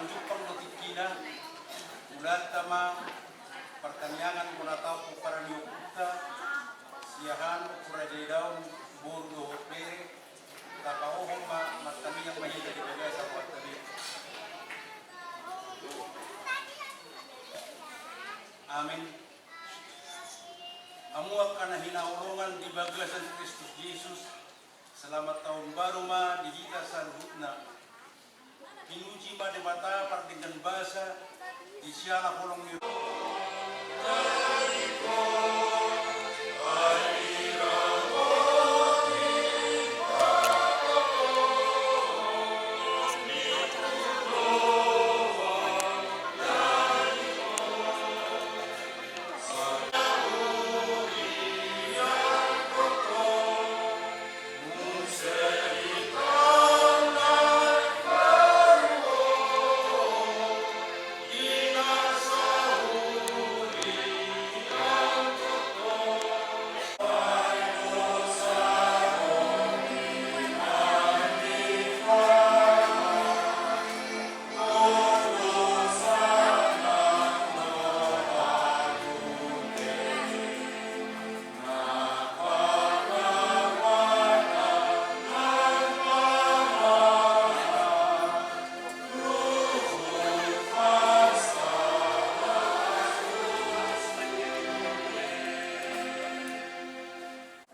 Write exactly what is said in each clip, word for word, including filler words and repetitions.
Jumpang do tingkina, ulaonta ma partangiangan bona tau pomparan ni ompunta, siahaan ompu raja i daon, boru dohot bere, tapahohom ma martangiang ma hita di bagasan rohanta be. Amen. Hamu angka na hinaholongan di bagasan Kristus Jesus, selamat tahun baru ma di hita saluhutna. Pinuji ma Debata pardenggan basa, di siala holong ni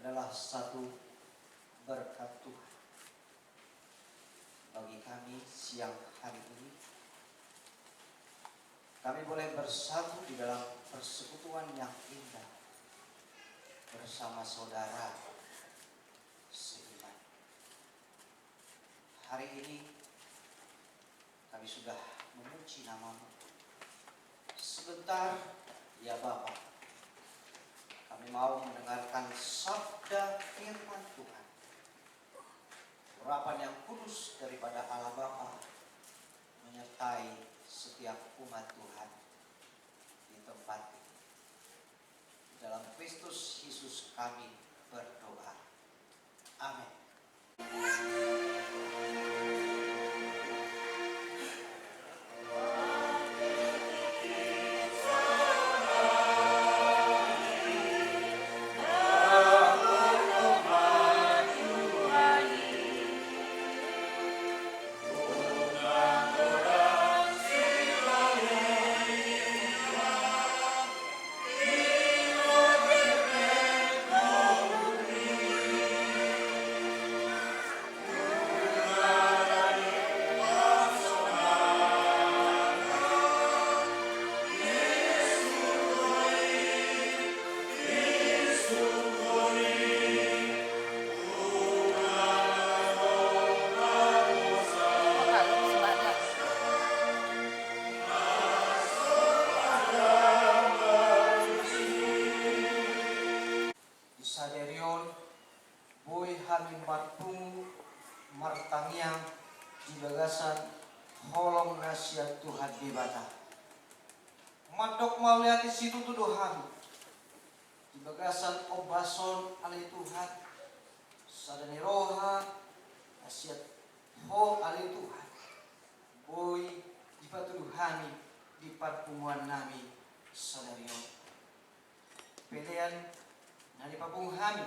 adalah satu berkat Tuhan bagi kami siang hari ini. Kami boleh bersatu di dalam persekutuan yang indah bersama saudara seiman. Hari ini kami sudah memuji nama-Mu. Sebentar, ya Bapa, kami mau mendengarkan sabda firman Tuhan. Urapan yang kudus daripada Allah Bapa menyertai setiap umat Tuhan di tempat ini. Di dalam Kristus Yesus kami berdoa. Amin. Di sadari on, boi hami marpungu martangiang di bagasan holong na sian Tuhan Debata. Mandok mauliate situtu do hami di bagasan ombas on, ale Tuhan, sada ni roha na sian Ho, ale Tuhan, boi dipatudu hami di parpunguan nami sadari on. Pelean na nipapungu hami,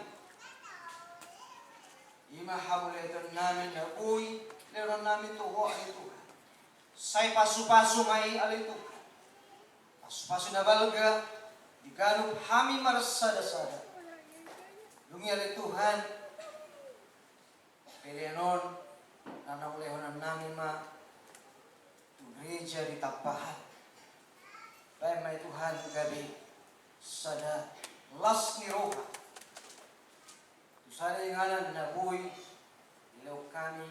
i ma hamauliateon nami na boi lehonon nami tu Ho, ale Tuhan. Sai pasupasu ma i, ale Tuhan, pasupasu na balga di ganup hami marsadasada. Dung i, ale Tuhan, pelean on na naeng lehonon nami ma tu gereja di Tampahan. Baen ma i, Tuhan, gabe sada las ni roha tu sada inganan na boi dilehon hami,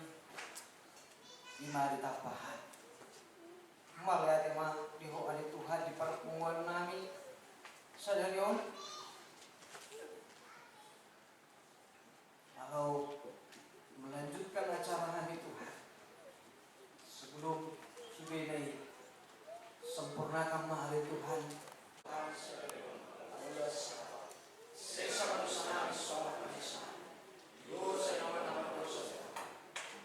i ma di Tampahan. Mauliate ma di Ho, ale Tuhan, di parpunguan nami sadari on. Laho melanjutkan acara hami, Tuhan. Sebelum sudena i, sempurnakan ma, ale Tuhan. Sesa ma dosa nami songon na sesa dosa ni na mardosa.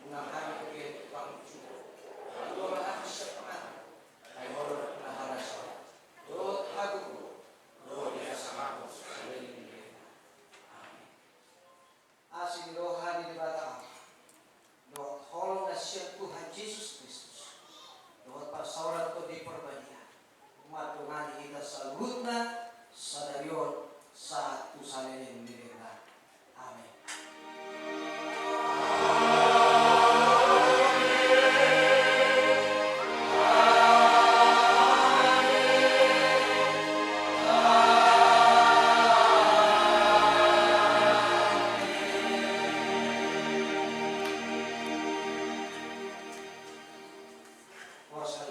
Unang hami togihon tu pangunjunan, haluaon ma hami sian pangan. Horas